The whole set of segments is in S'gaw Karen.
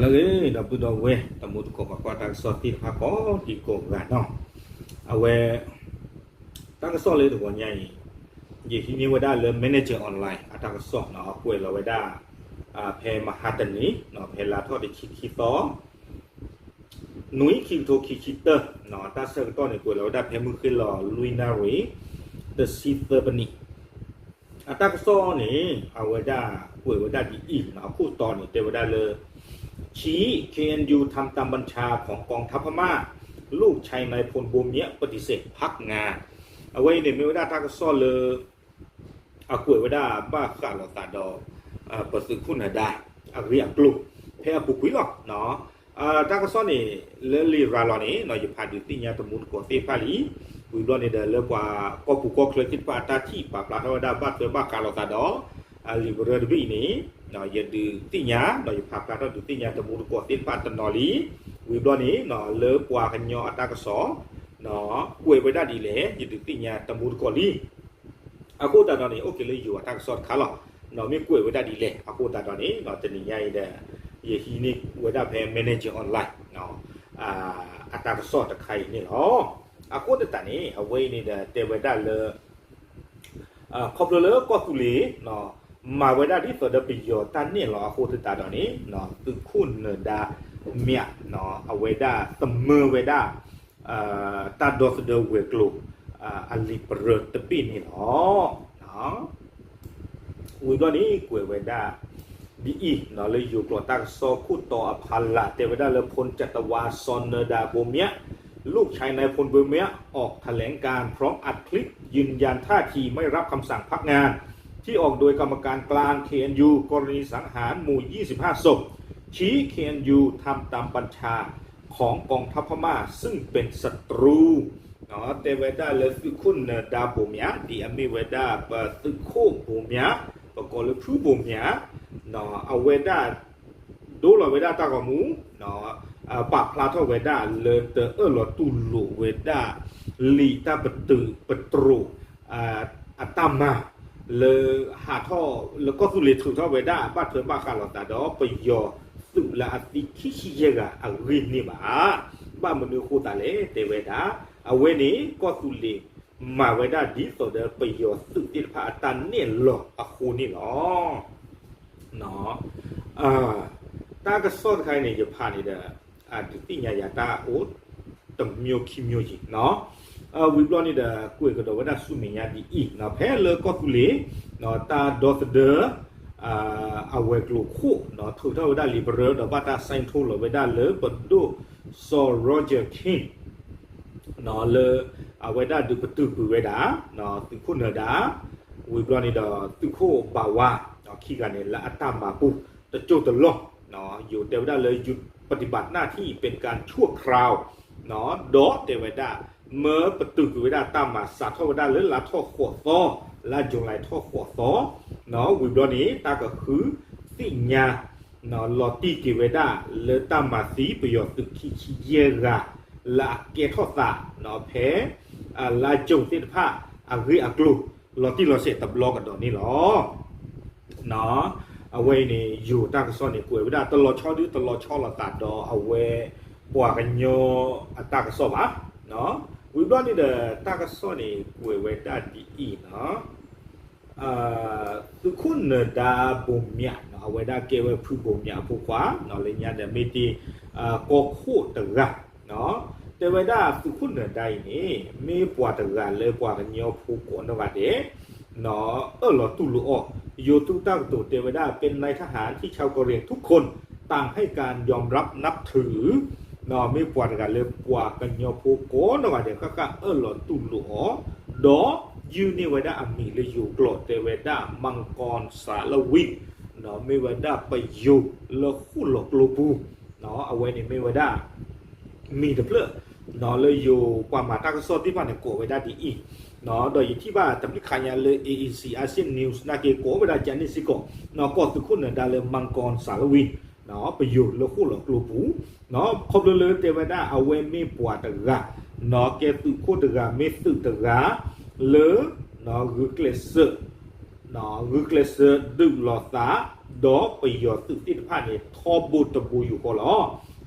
အဂ့ၤ ဒီပုၢ်ဒီဝဲၢ် တံၤသကိးပှၤကွၢ်တၢ်ကစီၣ်သ့ၣ်တဖၣ်ကိးဒံကိးဂၤနီၤ, အဝဲ တၢ်ကစီၣ်လၢတဂီၤညါအံၤ ယဟံးန့ၢ်ဝဲဒၣ်လၢ Manager Online အတၢ်ကစီၣ်နီၤ, ကွဲးလီၤဝဲဒၣ် ဖဲမဟါတနံၤ ဖဲလါထီၣ်တဆံခံသီ နွံ ခံကထိခံဆံတၢ တၢ်ဆၢကတီၢ်န့ၣ် ကွဲးလီၤဝဲဒၣ်ဖဲမုၢ်ဃ့ၢ်လီၤလွံၢ်နၣ်ရံၣ် တဆံသၢပနံး အတၢ်ကစီၣ်န့ၣ် အဝဲဒၣ်ကွဲးဝဲဒၣ်ဒ်အံၤ, အခိၣ်တီန့ၣ် တဲဝဲဒၣ်လၢ ชี้ เคเอ็นยู ทำตามบัญชาของกองทัพพม่า ลูกชายนายพลบัวเมียะปฏิเสธพักงาน အဝဲအံၤန့ၣ် မ့ၢ်ဝဲဒၣ်တၢ်ကစီၣ်လၢ အကွဲးဝဲဒၣ်ဘၣ်ဃးလိာ်သးဒီး ပသုးခိၣ်နၢၤဒါ အဂ့ၢ်အကျိၤ ဖဲအပူၤကွံာ်လီၤ. တၢ်ကစီၣ်န့ၣ် လၢလံာ်ရၤလီၤန့ၣ် ယဖးဒုးသ့ၣ်ညါတမူတကိးသ့ၣ်တဖၣ်လံ, ဝံၤဘျီန့ၣ်ဒီး လၢပှၤကီၢ်ပူၤကီၢ်ချၢသ့ၣ်တဖၣ်အတၢ်ထံၣ်ပာ်ဖျါထီၣ်ဝဲဒၣ်ဘၣ်ထွဲဘၣ်ဃးလိာ်သးဒီး လံာ်ပရၢတဘ့ၣ်အံၤန့ၣ် ယဒုးသ့ၣ်ညါ ဒီးယဖးဖျါထီၣ်ဒုးသ့ၣ်ညါတမူတကိးသ့ၣ်တဖၣ်တနီၤလံ, ဝံၤဘျီန့ၣ် လၢပှၤကညီအတၢ်ကစီၣ် ကွဲးဝဲဒၣ်ဒ်လဲၣ် ယဒုးသ့ၣ်ညါတမူတကိးလံ. အဃိသတးဒီးန့ၣ် အိၣ်က့ၤလၢယိၤအတၢ်ကစီၣ်တခါလီၤ. မ့ၢ်ကွဲးဝဲဒၣ်ဒ်လဲၣ် အဃိသတးဒီးန့ၣ် တနံၤညါအံၤဒီး ယဟံးန့ၢ်ဝဲဒၣ်ဖဲ Manager Online အတၢ်ကစီၣ်တခါအံၤန့ၣ်လီၤ. အဃိသတးန့ၣ် အဝဲအံၤန့ၣ်ဒီး တဲဝဲဒၣ်လၢ ခီဖျိလၢကီၢ်သူလ့ၤ မၤဝဲဒၣ်ဒ်သိးဒီးပယီၤတၢ်နဲၣ်လီၤအဃိသတးဒီးန့ၣ် သုးခိၣ်နၢၤဒါမၠး အဝဲဒၣ်သမၢဝဲဒၣ် တၢ်ဒီသဒၢဝဲၤကျိၤ အလံာ်ပရၢတဘ့ၣ်န့ၣ်လီၤ. ဝံၤဘျီန့ၣ် ကွဲးဝဲဒၣ်ဒ်အံၤ လၢယိၤကျိာ်တၢ်ကစီၣ်ခိၣ်တီအဖီလာ် တဲဝဲဒၣ်လၢ พลจัตวา ซอ เนินดา บวมเมียะ ลูกชายนายพลบัวเมียะ ออกแถลงการณ์พร้อมอัดคลิปยืนยันท่าทีไม่รับคำสั่งพักงานที่ออกโดยกรรมการกลาง เคเอ็นยู กรณีสังหารหมู่ ยี่สิบห้า ศพ ชี้ เคเอ็นยู ทำตามบัญชาของกองทัพพม่าซึ่งเป็นศัตรู တဲဝဲဒၣ်လၢသုးခိၣ်နၢၤဒါဘိးမၠး ဒ်အမ့ၢ်ဝဲဒၣ် ပသုးခိၣ်ဘိးမၠး ပကိးလၢဖုဘိးမၠး အဝဲဒၣ် ဒိလီၤဝဲဒၣ်တၢ်ဂီၤမူ ပာ်ဖျါထီၣ်ဝဲဒၣ်လၢတအၢၣ်လီၤတူၢ်လိာ်ဝဲဒၣ် လံာ်တၢ်ပတုာ်ပတြိာ် အတၢ်မၤ လၢဟးထီၣ်လၢကီၢ်သူလ့ၤထုးထီၣ်ဝဲဒၣ် ဘၣ်ထွဲဘၣ်ဃးလိာ်သးဒီးပယီၤသုးလၢအသံခံဆံယဲၢ်ဂၤအဂ့ၢ်န့ၣ်ဘၣ်. ဘၣ်မနုၤအဃိသတးလဲၣ် တဲဝဲဒၣ် အဝဲန့ၣ် ကီၢ်သူလ့ၤမၤဝဲဒၣ်ဒ်သိးဒီးပယီၤသုးသ့ၣ်တဖၣ်အတၢ်နဲၣ်လီၤအဃိန့ၣ်လီၤ. တၢ်ကစီၣ်တခါအံၤန့ၣ် ယဖးန့ၣ်ဒီး ဒုးသ့ၣ်ညါယၤတၢ်အိၣ် တမျိုးခံမျိုးယံၤ ဝံၤဘျီန့ၣ်ဒီး ကွဲးကဒီးဝဲဒၣ်ဆူမဲာ်ညါဒ်အံၤ ဖဲလၢကီၢ်သူလ့ၤ တၢ်ဒီသဒၢ အဝဲၤကျိၤခိၣ် ထုးထီၣ်ဝဲဒၣ်လံာ်ပရၢ ဒီးဘၣ်တၢ်ဆဲးထိလီၤဝဲဒၣ်လၢပဒိၣ်စီၤ Roger Khin လၢအဝဲဒၣ်ဒုးပတုာ်ကွံာ်ဝဲဒၣ် သုးခိၣ်နၢၤဒါ ဝံၤဘျီန့ၣ်ဒီး သုးခိၣ်ဘၣ်ဝါ ခံဂၤန့ၣ် လၢအတၢ်မၤပူၤတစိၢ်တလီၢ် ယိၤတဲဝဲဒၣ်လၢ หยุดปฏิบัติหน้าที่เป็นการชั่วคราว ဒီးတဲဝဲဒၣ် မၢပတုာ်ကွံာ်ဝဲဒၣ်တၢ်မၤစးထီၣ်ဝဲဒၣ်လၢလါထီၣ်ဃိးသီ လါယူၤလံထီၣ်ဃိးသီ ဝံၤဘျီန့ၣ် တၢ်ကဃုသ့ၣ်ညါ လီၤတံၢ်က့ၤဝဲဒၣ်လၢတၢ်မၤသံပယီၤသုးခံဆံယဲၢ်ဂၤ လၢအကဲထီၣ်သး ဖဲ လါယူၤသ့ၣ်တဖၣ် အဂ့ၢ်အကျိၤ လီၤတံၢ်လီၤဆဲးတဘျီကဒီးန့ၣ်လီၤ. အဝဲအံၤန့ၣ် ယိၤတၢ်ကစီၣ်န့ၣ် ကွဲးဝဲဒၣ်တလီၤဆီဒုတလီၤဆီလိာ်သးဒီးအဝဲ ပှၤကညီအတၢ်ကစီၣ်ဘၣ်. ဝံၤဘျီန့ၣ်ဒီး တၢ်ကစီၣ်န့ၣ် ကွဲးဝဲဒၣ်ဒ်အံၤနီၤ သုးခိၣ်နၢၤဒါဘိးမၠး အဝဲဒၣ်ကဲဝဲဖုဘိးမၠးအဖိခွါ လၢညါဒီးမ့ၢ်တ့ၢ် ကီၢ်ခိၣ်တဂၤ တဲဝဲဒၣ်သုးခိၣ်နၢၤဒါအံၤန့ၣ် မ့ၢ်ပှၤတဂၤလၢပှၤကညီဖိကိးနီၢ်ဂၤဒဲး အၢၣ်လီၤတူၢ်လိာ်အီၤ ယိၤသုးတၢ်ကတိၤတဲဝဲဒၣ် เป็นนายทหารที่ชาวกะเหรี่ยงทุกคนต่างให้การยอมรับนับถือ မ့ၢ်ပှၤတဂၤလၢပှၤကညီဖိကိးနီၢ်ဂၤဒဲး ဃၣ်ဃၣ်အၢၣ်လီၤတူၢ်လိာ်အီၤ ဒီးယုၢ်န့ၢ်ဝဲဒၣ်အမံၤလၢယိၤကျိာ်တဲဝဲဒၣ် มังกรสารวิน မ့ၢ်ဝဲဒၣ်ပယိၤလၢဃိၣ်လီၤကျိပူၤ အဝဲန့ၣ်မ့ၢ်ဝဲဒၣ် မံၤတဖျၢၣ် လၢယိၤပှၤမၤတၢ်ကစီၣ်သ့ၣ်တဖၣ်န့ၣ် ကိးဝဲဒၣ်ဒ်အံၤ ဒီးယထံၣ်ဘၣ်တဘျုးခါညါလၢ A A C Asian News နာ်က့ ကိးဝဲဒၣ်ကန့ၣ်စ့ၢ်ကီး ကိးသုးခိၣ်နၢၤဒါလၢ มังกรสารวิน ပယိၤလၢဃိၣ်လီၤကျိပူၤ ခီဖျိလၢတဲဝဲဒၣ်အဝဲမ့ၢ်ပှၤတဂၤ ကဲသုးခိၣ်တဂၤ မ့ၢ်သုးတဂၤ လၢ ဂုာ်ကျဲးစၢး ဂုာ်ကျဲးစၢးဒုးလိာ်သး ဒီးပယီၤသုးသ့ၣ်တဖၣ်န့ၣ် ထီဘိတဘိယူၢ်ဃီလီၤ.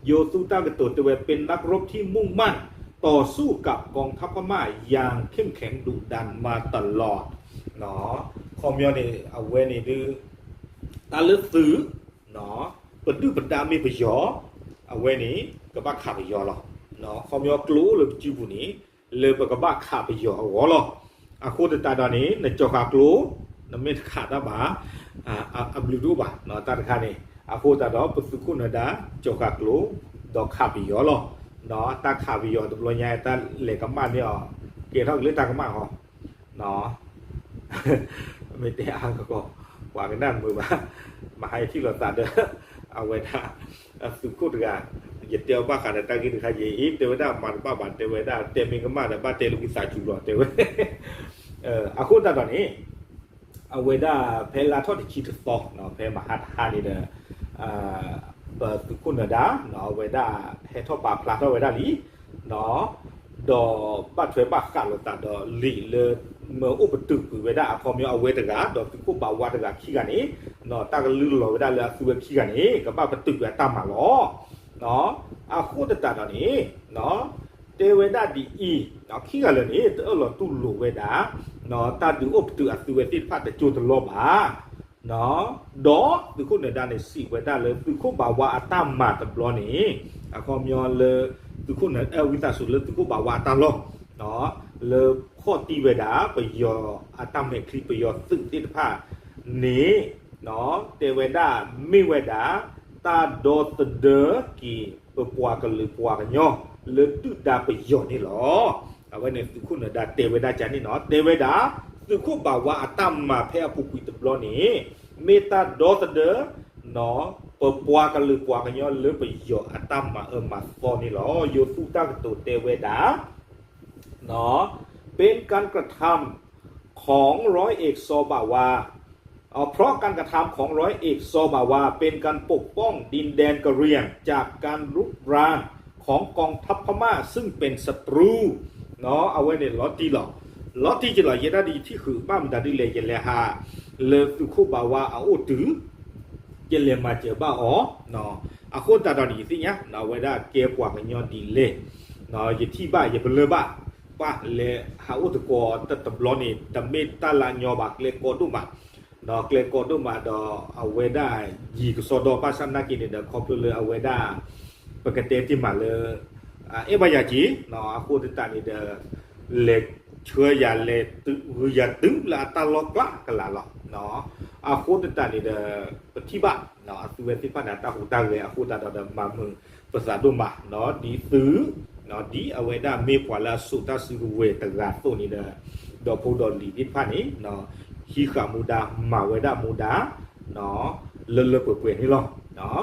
ယိၤသူတၢ်ကတိၤတဲဝဲ เป็นนักรบที่มุ่งมั่น ต่อสู้กับกองทัพพม่าอย่างเข้มแข็งดุดันมาตลอด ခီပညီန့ၣ် အဝဲန့ၣ်ဒုး တၢ်လၢသုး ပဒုၣ်ပဒါမ့ၢ်ပယီၤ အဝဲန့ၣ် ကဘၣ်ခးပယီၤလီၤ. ခီပညီကျိအိၣ်လၢပစုပူၤန့ၣ် လၢပကဘၣ်ခးပယီၤအဂီၢ်လီၤ. အဃိသတးဒီးန့ၣ် နကၠီၤဃာ်ကျိ နမ့ၢ်တခးတၢ်ဘၣ် အဘျုးတအိၣ်ဘၣ် တၢ်တခါန့ၣ်. အဃိသတးဒီး ပသုးခိၣ်နၢၤဒါ ကၠီၤဃာ်ကျိ ဒီးခးပယီၤလီၤ. တၢ်ခးပယီၤတဘျီညါ တၢ်လဲၤကမၣ်န့ၢ်အီၤ ကဲထီၣ်က့ၤလၢတၢ်ကမၣ်ဟီ မ့ၢ်တဲအါကီး ပှၤကနၣ်မုာ်ဘၣ် မဟါယထံၣ်လိာ်သးဒီး အဝဲဒၣ် သုးခိၣ်တဂၤ ယတဲအီၤဘၣ်ဃးဒီးတၢ်ဂ့ၢ်တခါယံၤ တဲဝဲဒၣ်မၤတဘၣ်ဘၣ် တဲဝဲဒၣ်တဲမ့ၢ်ကမၣ်ဒီး ဘၣ်တဲလၢဝံသးစူၤလီၤ တဲဝဲ အဃိသတးဒီးန့ၣ် အဝဲဒၣ်ဖဲလါထီၣ်တဆံတသီ ဖဲမဟါတဟါန့ၣ်ဒီး ပသုးခိၣ်နၢၤဒါ အဝဲဒၣ်ဟဲထီၣ်ပာ်ဖျါထီၣ်ဝဲဒၣ်လံ ဒီးဘၣ်ထွဲဘၣ်ဃးလိာ်သးဒီးလံာ်လၢ မၢအိၣ်ပတုာ်ကွံာ်ဝဲဒၣ်အခီပညီအဝဲတဂၤ ဒီးသုးခိၣ်ဘၣ်ဝါတဂၤခံဂၤန့ၣ် တၢ်ကလုၢ်လီၤဝဲဒၣ်လၢအသုဝဲခံဂၤန့ၣ် ကဘၣ်ပတုာ်ကွံာ်အတၢ်မၤလီၤ. အဃိသတးဒီးန့ၣ် တဲဝဲဒၣ်ဒ်အံၤ ခံဂၤလၢာ်န့ၣ် တအၢၣ်လီၤတူၢ်လိာ်ဝဲဒၣ် တၢ်ဒုးအိၣ်ပတုာ်အသုဝဲသ့ၣ်တဖၣ်တကၠိတလီၢ်ဘၣ် ဒီးသုးခိၣ်နၢၤဒါန့ၣ် စံးဝဲဒၣ်လၢသုးခိၣ်ဘၣ်ဝါအတၢ်မၤတဘျီန့ၣ် အခီပညီလၢ သုးခိၣ်နၢၤ ဝံသးစူၤလၢသုးခိၣ်ဘၣ်ဝါအတၢ်လီၢ် လၢဖီၣ်တံၢ်ဝဲဒၣ် ပယီၤအတၢ်မဲာ်ချံ ပယီၤသုးသ့ၣ်တဖၣ်န့ၣ် တဲဝဲဒၣ်မ့ၢ်ဝဲဒၣ် တၢ်ဒီသဒၢက့ၤ ပပှၤကလုာ်ပှၤကညီ လၢဒုၣ်ဒါပယီၤန့ၣ်လီၤ. အဝဲန့ၣ်သုးခိၣ်နၢၤဒါတဲဝဲဒၣ်ကန့ၣ်နီၤ တဲဝဲဒၣ် သုးခိၣ်ဘၣ်ဝါအတၢ်မၤဖဲအပူၤကွံာ်တဘျီန့ၣ် မ့ၢ်တၢ်ဒီသဒၢ ပပှၤကလုာ်ပှၤကညီလၢပယီၤအတၢ်မၤအၢမၤသီန့ၣ်လီၤ. ယိၤသူတၢ်ကတိၤတဲဝဲဒၣ် เป็นการกระทำของร้อยเอกซอบ่าวา เพราะการกระทำของร้อยเอกซอบ่าวาเป็นการปกป้องดินแดนกะเหรี่ยงจากการรุกรานของกองทัพพม่าซึ่งเป็นศัตรู အဝဲန့ၣ်လီၤတံၢ်လီၤ လီၤတံၢ်က့ၤလီၤ ယဲဒၣ်ဒ်ယထံၣ်ဃုာ်ဘၣ်မတၤဒ်လဲၣ် ယလဲၤဟး လၢသုးခိၣ်ဘၣ်ဝါအအိၣ်တုၤ ယလဲၤမၤစၢၤဘၣ်အီၤ အဃိသတးဒီးန့ၣ် ယသ့ၣ်ညါ အဝဲဒၣ်ကဲပှၤကညီဒ်လဲၣ် ယထံၣ်ဘၣ် ယပလၢၢ်ဘၣ် ပှၤလဲၤဟးအိၣ်တကိးတဘျီန့ၣ် တမ့ၢ်တၢ်လၢအညီဘၣ် ကျဲကီဒိၣ်မး ကျဲကီဒိၣ်မးဒီး အဝဲဒၣ်ယံၤကစီဒီ ဘၣ်ဆၣ်သနာ်က့န့ၣ်ဒီး ခီဖျိလၢအဝဲဒၣ် ပကတဲတ့ၢ်မးလၢ အဲၣ်ဘၣ်ယၤက့ၤ အဃိသတးန့ၣ်ဒီး လဲၤဆှၢယၤလဲၤဂုၤယၤတုၤလၢအတၢ်လီၢ်ကျါကလာ်လီၤ. အဃိသတးန့ၣ်ဒီး ပထံၣ်ဘၣ် အသုဝဲသ့ၣ်တဖၣ်န့ၣ် အတၢ်ဟူးတၢ်ဂဲၤအဃိသတးဒီး မၤမုာ်ပသးဒိၣ်မး ဒ်သု ဒ်အဝဲဒၣ်မ့ၢ်ပှၤလၢအစိာ်တၢ်စုကဝဲၤတဂၤအသိးန့ၣ်ဒီး ဒီဖိဒီလံၤသ့ၣ်တဖၣ်န့ၣ် ဟံးဃာ်မူဒါ မၤဝဲဒၣ်မူဒါ လၢလၢပှဲၤပှဲၤန့ၣ်လီၤ.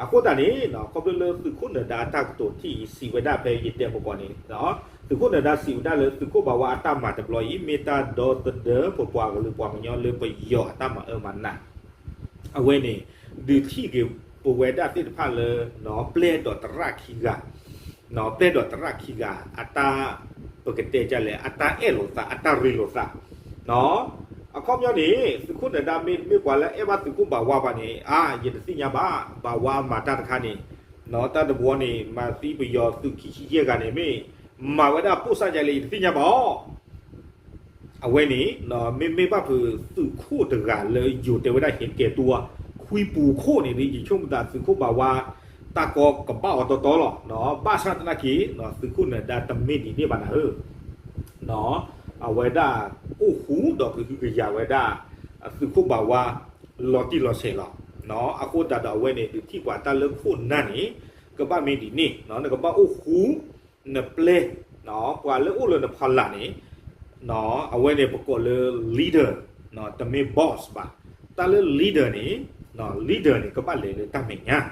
အဃိသတးန့ၣ် ခီဖျိလၢသုးခိၣ်နၢၤဒါအတၢ်ကတိၤထံၣ်အံၤ စံးဝဲဒၣ်ဖဲယတဲမကီၢ်န့ၣ် သုးခိၣ်နၢၤဒါစံးဝဲဒၣ်လၢသုးခိၣ်ဘၣ်ဝါအတၢ်မၤတဘျီအံၤ မ့ၢ်တၢ်ဒီသဒၢပပှၤကလုာ်ပှၤကညီလၢပယီၤအတၢ်မၤအၢမၤနး အဝဲန့ၣ် ဒုးထံၣ်က့ၤပဝဲဒၣ်သ့ၣ်တဖၣ်လၢ ပျဲၢ်ဒီးသရၣ်ခံဂၤ ပျဲၢ်ဒီးသရၣ်ခံဂၤ အတၢ် ပကတဲဒ်လဲၣ် အတၢ်အဲၣ်လိာ်သး အတၢ်ရ့လိာ်သး အခီပညီန့ၣ် သုးခိၣ်နၢၤဒါမ့ၢ်မ့ၢ်ပှၤလၢအဲၣ်ဘၣ်သုးခိၣ်ဘၣ်ဝါဘၣ်န့ၣ် အါ ယတသ့ၣ်ညါဘၣ် ဘၣ်ဝါမၤတၢ်တခါန့ၣ် တၢ်တဘျီန့ၣ် မၤသံပယီၤသုးခံဆံယဲၢ်ဂၤန့ၣ် မ့ၢ်မၤဝဲဒၣ်ပိၢ်စၢ်ယဲလဲၣ် ယတသ့ၣ်ညါဘၣ်အီၤ အဝဲန့ၣ် မ့မ့ၢ်ဘၣ်ဖုးသုးခိၣ်တဂၤလၢယိၤတဲဝဲဒၣ်ဟ့ၣ်ကဲတူၢ်အီၤ ခွံပူၤခိၣ်န့ၣ် ယဆိကမိၣ်သးသုးခိၣ်ဘၣ်ဝါ တၢ်ကီကဘၣ်အီၤတီတီလီၤ. ဘၣ်ဆၣ်သနာ်က့ သုးခိၣ်နၢၤဒါတမ့ၢ်ဒ်န့ၣ်ဘၣ်နၤဧၢ အဝဲဒၣ်အိၣ်ဃူဒီးကဟုကယာ်ဝဲဒၣ် သုးခိၣ်ဘၣ်ဝါ လီၤတံၢ်လီၤဆဲးလီၤ. အဃိသတးဒီးအဝဲန့ၣ် ဒုးထံၣ်ပှၤတၢ်လၢခိၣ်နၢ်န့ၣ် ကဘၣ်မ့ၢ်ဒ်န့ၣ် နကဘၣ်အိၣ်ဃူ နပျဲၢ် ပှၤလၢအိၣ်လၢနဖီလာ်န့ၣ် အဝဲန့ၣ်ပကိးလၢ leader တမ့ၢ် boss ဘၣ်. တၢ်လၢ leader န့ၣ် leader န့ၣ် ကဘၣ်လဲၤလၢတၢ်မဲာ်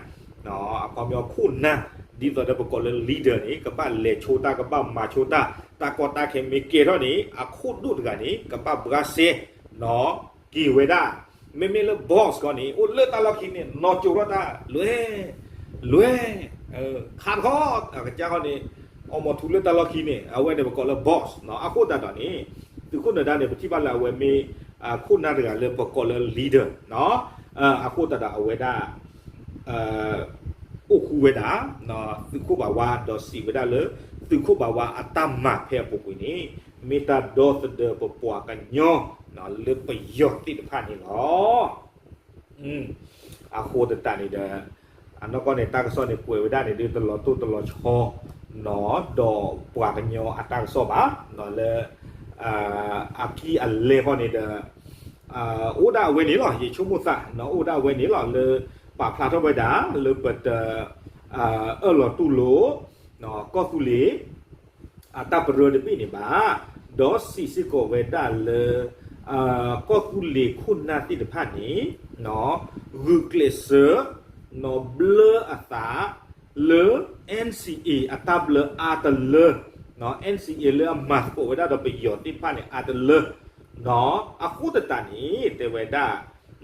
ညါ အခီပညီခိၣ်နၢ် ဒ်သိးဒီးပကိးလၢ leader န့ၣ် ကဘၣ်လဲၤဆိတၢ် ကဘၣ်မၤဆိတၢ် တၢ်ကီတၢ်ခဲမ့ၢ်ကဲထီၣ်န့ၣ် အခိၣ်ဒိၣ်တဂၤန့ၣ် ကဘၣ်ဘှါစဲ က့ၤဝဲဒၣ် မ့မ့ၢ်လၢ boss ကီးန့ၣ် အိၣ်လၢတၢ်လီၢ်ခံန့ၣ် နီၢ်ကၠိထီၣ်တၢ် လွဲ လွဲ ခးတခီ အကစၢ်ခီန့ၣ် အီၣ်မီၤထူလၢတၢ်လီၢ်ခံန့ၣ် အဝဲန့ၣ်ပကိးလၢ boss အဃိသတးဒီးန့ၣ် သုးခိၣ်နၢၤဒါန့ၣ် ပထံၣ်ဘၣ်လၢအဝဲမ့ၢ် ခိၣ်နၢ်တဂၤလၢပကိးလၢ leader နီၤ အဃိသတးဒီးအဝဲဒၣ် အိၣ်ဃူဝဲဒၣ် သုးခိၣ်ဘၣ်ဝါ ဒီးစံးဝဲဒၣ်လၢ သုးခိၣ်ဘၣ်ဝါအတၢ်မၤဖဲအပူၤကွံာ်န့ၣ် မ့ၢ်တၢ်ဒီသဒၢပပှၤကညီ လၢပယီၤသ့ၣ်တဖၣ်န့ၣ်လီၤ. အဃိသတးန့ၣ်ဒီး အနီၢ်ကီၢ်န့ၣ် တၢ်ကစီၣ်န့ၣ် ကွဲးဝဲဒၣ်န့ၣ်ဒီး တလီၤတိၢ်တလီၤဆီ ဒီးပှၤကညီအတၢ်ကစီၣ်ဘၣ် လၢ အကံၢ်အလဲဃီန့ၣ်ဒီး အိၣ်ဒၣ်အဝဲန့ၣ်လီၤ. ယဆိကမိၣ်သး အိၣ်ဒၣ်အဝဲန့ၣ်လီၤ လၢပာ်ဖျါထီၣ်ဝဲဒၣ် လၢပတ အၢၣ်လီၤတူၢ်လိာ် ကီၢ်သူလ့ၤ အတၢ်ပရၢတဘ့ၣ်န့ၣ်ဘၣ်, ဒီးစံးစ့ၢ်ကီးဝဲဒၣ်လၢ ကီၢ်သူလ့ၤခိၣ်နၢ်သ့ၣ်တဖၣ်န့ၣ် ဂုာ်ကျဲးစၢး ဘျၢအသး လၢ NCA အတၢ်ဘျၢအါတလၢ NCA လၢအမၤသကိးဝဲဒၣ်ဒီးပယီၤသ့ၣ်တဖၣ်န့ၣ် အါတလၢ အဃိသတးန့ၣ် တဲဝဲဒၣ်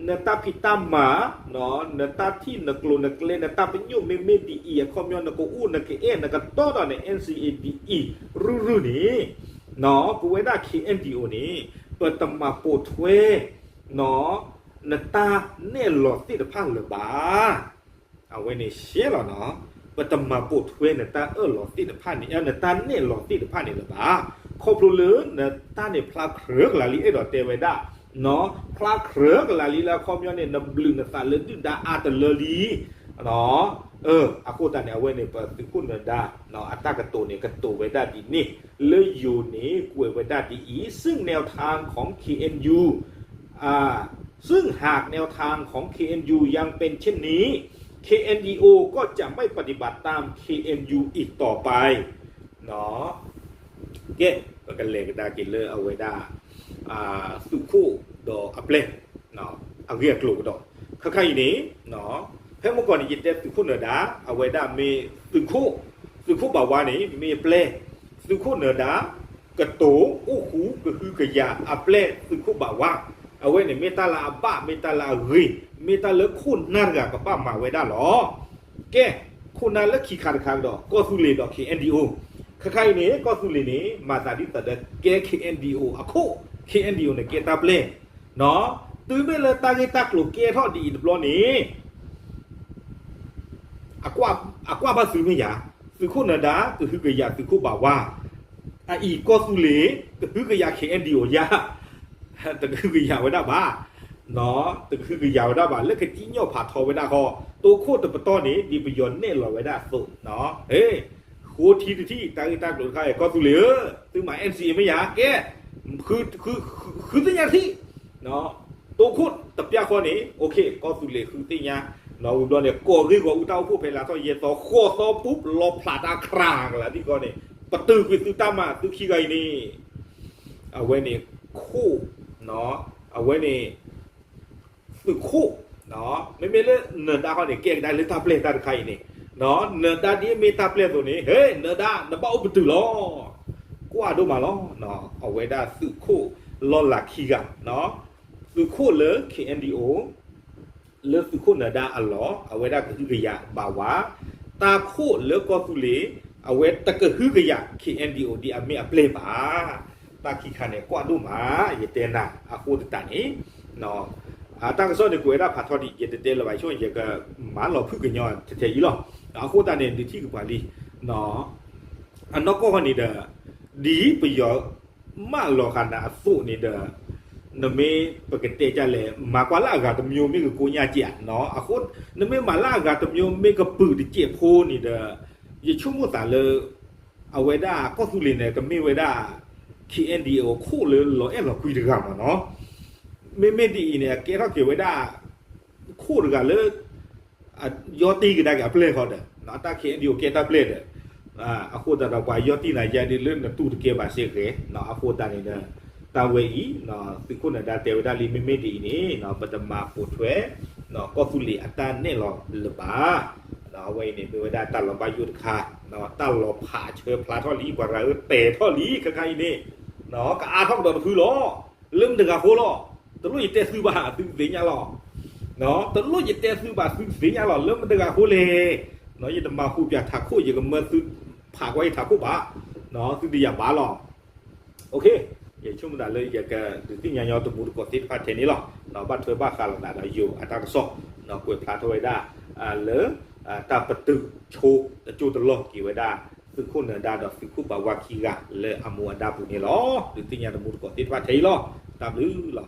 နတၢ်ဖံးတၢ်မၤ နတၢ်ထံၣ်နကျိၤနကျဲ နတၢ်ပညိၣ်မ့မ့ၢ်ဒ်အံၤ အခီပညီ နကအိၣ်နကအဲၣ် နကတီဒီးန NCA ဒ်အံၤ ရုၢ်ရုၢ်န့ၣ် ပဝဲဒၣ် KNDO န့ၣ် ပတမၤပိာ်ထွဲ နတၢ်နဲၣ်လီၤသ့ၣ်တဖၣ်လၢၤဘၣ်. အဝဲန့ၣ်ရှဲလီၤနီၤ, ပတမၤပိာ်ထွဲနတၢ်အၢၣ်လီၤသ့ၣ်တဖၣ်န့ၣ် နတၢ်နဲၣ်လီၤသ့ၣ်တဖၣ်န့ၣ်လၢၤဘၣ်. ခီဖျိလၢနတၢ်န့ၣ်ဖျါခြဲကလၤလံ အဲၣ်ဒိးတဲဝဲဒၣ်, ဖျါခြဲကလၤလံလၢအခီပညီန့ၣ် နဘျုးနသးလၢဒုၣ်ဒါအါတလၢလံ အဃိသတးန့ၣ် အဝဲန့ၣ် ပသုးခိၣ်နၢၤဒါ အတၢ်ကတိၤန့ၣ် ကတိၤဝဲဒၣ်ဒ်န့ၣ်, လၢယိၤန့ၣ် ကွဲးဝဲဒၣ်ဒ်အံၤ, ซึ่งแนวทางของ เคเอ็นยู อ่า ซึ่งหากแนวทางของ เคเอ็นยู ยังเป็นเช่นนี้ เคเอ็นดีโอ ก็จะไม่ปฏิบัติตาม เคเอ็นยู อีกต่อไป ကဲ ပကလဲၤကဒါက့ၤလၢအဝဲဒၣ် သုးခိၣ်ဒီးအပျဲၢ် အဂ့ၢ်အကျိၤကဒီး ခဲခါအံၤန့ၣ် ဖဲမုၢ်ကီၢ်န့ၣ် ယတဲသုးခိၣ်နၢၤဒါ အဝဲဒၣ်မ့ၢ်သုးခိၣ်, သုးခိၣ်ဘၣ်ဝါန့ၣ် မ့ၢ်အပျဲၢ်, သုးခိၣ်နၢၤဒါ ကတိၤအိၣ်ဃူကဟုကယာ်အပျဲၢ်သုးခိၣ်ဘၣ်ဝါ, အဝဲန့ၣ်မ့ၢ်တၢ်လၢအဘၣ် မ့ၢ်တၢ်လၢအဂ့ၤ, မ့ၢ်တၢ်လၢခိၣ်နၢ်တဂၤကဘၣ်မၤဝဲဒၣ်လီၤ. ကဲ ခိၣ်နၢ်လၢခံခါတခါကဒီး ကီၢ်သူလ့ၤဒီး KNDO, ခဲခါအံၤန့ၣ် ကီၢ်သူလ့ၤန့ၣ် မၤသးဒ်သိးဒီးကဲ KNDO အခိၣ်, KNDO န့ၣ်ကဲတၢ်ပျဲၢ် တုၤမ့ၢ်လၢတၢ်ဂ့ၢ်တၢ်ကျိၤကဲထီၣ်ဒ်အံၤတဘျီန့ၣ် အကွၢ်ဘၣ်သုမ့ၢ်ယၤ, သုးခိၣ်နၢၤဒါ ကဟုကယာ်သုးခိၣ်ဘၣ်ဝါ, အအံၤကီၢ်သူလ့ၤ ကဟုကယာ် KNDO ယါ, တကဟုကယာ်ဝဲဒၣ်ဘၣ်, တကဟုကယာ်ဝဲဒၣ်ဘၣ် လၢကစံၣ်ညီၣ်ဖးထီဝဲဒၣ်ဃီ, တိခိၣ်တပတီၢ်န့ၣ် ဒ်ပယီၤနဲၣ်လီၤဝဲဒၣ်အသိး, ဃိထံတထံၣ် တၢ်ဂ့ၢ်တၢ်ကျိၤတခါအံၤ ကီၢ်သူလ့ၤဧၢ, သုမၤ NCA မ့ၢ်ယၤ ကဲ ဃုသ့ၣ်ညါထံၣ် တိခိၣ်တပျၢ်ဃီန့ၣ် ကီၢ်သူလ့ၤဃုသ့ၣ်ညါ, ဝံၤဘျီန့ၣ် ကီၢ်ဂ့ၢ်ဂီၢ်အူတၢ်အိၣ်ဖှိၣ်ဖဲလါထီၣ်ယဲၢ်သီ ဃိးသီပူၤ လီၤဖျးတၢ်ခြးကလၤဒ်ကီးန့ၣ် ပတုာ်ကွံာ်သုတၢ်မၤသုခံဂၤအံၤန့ၣ်, အဝဲန့ၣ် ခိၣ်, အဝဲန့ၣ် သုးခိၣ်, မ့မ့ၢ်လၢနၢၤဒါဃီန့ၣ် ကဲကဒါလၢတၢ်ပျဲၢ်တၢ်တခါအံၤန့ၣ်, နၢၤဒါဒ်မ့ၢ်တၢ်ပျဲၢ်အသိးန့ၣ် ဟဲ နၢၤဒါ နဘၣ်အိၣ်ပတုာ်လီၤ, ကွၢ်ဒိၣ်မးလီၤ, အဝဲဒၣ်သုးခိၣ်လီၢ်လၤခံဂၤ, သုးခိၣ်လၢ KNDO လၢသုးခိၣ်နၢၤဒါအလီၢ် အဝဲဒၣ်ကဟုကယာ်ဘၣ်ဝါ, တၢ်ခိၣ်လၢကီၢ်သူလ့ၤ အဝဲတကဟုကယာ် KNDO ဒ်အမ့ၢ်အပျဲၢ်ဘၣ်. တၢ်ခံခါန့ၣ် ကွၢ်ဒိၣ်မး ယတဲနၤ အဃိသတးန့ၣ် တၢ်ကစီၣ်န့ၣ် ကွဲးဝဲဒၣ်ဖးထီဒံး ယတတဲလၢၤဘၣ်ဆိ ယကမၤလီၤဖုၣ်ကညီထဲထဲအံၤလီၤ. အဃိသတးန့ၣ် ဒုးထံၣ်ကပၤလံ အနီၢ်ကီၢ်ဃီန့ၣ်ဒီး ဒ်ပယီၤမၢလီၤဃာ်နၤအသိးန့ၣ်ဒီး နမ့ၢ်ပကတဲဒ်လဲၣ် မၤကွၢ်လၢအဂၤတမျိၤမ့ၢ်ကကိညၢ်ကဲးဧါ, အဃိ နမ့ၢ်မၤလၢအဂၤတမျိၤမ့ၢ်ကပုာ်တစဲးဖိန့ၣ်ဒီး ယဆိကမိၣ်သးလၢ အဝဲဒၣ်ကီၢ်သူလ့ၤန့ၣ် ကမ့ၢ်ဝဲဒၣ် KNDO ခိၣ်လၢလီၤအဲၣ်လီၤကွံတဂၤမ့ၢ်နီၤ, မ့မ့ၢ်ဒ်အံၤန့ၣ် အကဲထီၣ်က့ၤဝဲဒၣ် ခိၣ်တဂၤလၢ ယီတံၢ်ကဒါက့ၤအပျဲၢ်ဃီဒီး တၢ် KNDO ကဲတၢ်ပျဲၢ်ဒီး အဃိသတးဒီး ပှၤယီတံၢ်နၤယါဒ်လၢနတူၢ်တကဲဘၣ်စ့ၢ်ကီး, အဃိသတးန့ၣ်ဒီး တၢ်ဝဲအံၤ သုးခိၣ်နၢၤဒါတဲဝဲဒၣ်လံ မ့မ့ၢ်ဒ်အံၤန့ၣ် ပတမၤပိာ်ထွဲ ကီၢ်သူလ့ၤအတၢ်နဲၣ်လီၤလၢၤဘၣ်. အဝဲအံၤန့ၣ် မ့ၢ်ဝဲဒၣ်တၢ်လီၤဘၣ်ယိၣ်တခါ, တၢ်လီၤဖးဆၢဖျါထီၣ်လံ ပှၤရၤဧၢ တဲာ်ထီၣ်လံ ခဲခါအံၤန့ၣ် ကအါထီၣ်ကဒီးတဖုလီၤ. လၢမတၤတဂၤဃိလီၤ. တလိၣ်ယတဲသုဘၣ် သုသ့ၣ်ညါလီၤ. တလိၣ်ယတဲသုဘၣ် သုသ့ၣ်ညါလီၤ လၢမတၤတဂၤဃိလဲၣ်. ယတမၤဟူးပၠးထးခိၣ် ယကမၢသုဖးကွၢ်ယထးခိၣ်ဘၣ်. သုတယာ်ဘၣ်လီၤ. ယဆိကမိၣ်သးလၢယကဒုးသ့ၣ်ညါညီတမူတကိးသ့ၣ်တဖၣ်ထဲန့ၣ်လီၤ. ဘၣ်ထွဲဘၣ်ဃးလိာ်သးဒီးယိၤအတၢ်ကစီၣ် ကွဲးဖျါထီၣ်ဝဲဒၣ် လၢ တၢ်ပတုာ်ဆိအကၠိတလီၢ်က့ၤဝဲဒၣ် သုးခိၣ်နၢၤဒါဒီးသုးခိၣ်ဘးဝါခံဂၤလၢအမူအဒါပူၤန့ၣ်လီၤ. ဒုးသ့ၣ်ညါတမူတကိးသ့ၣ်တဖၣ်ထဲအံၤလီၤ. တၢ်ဘျုးလီၤ.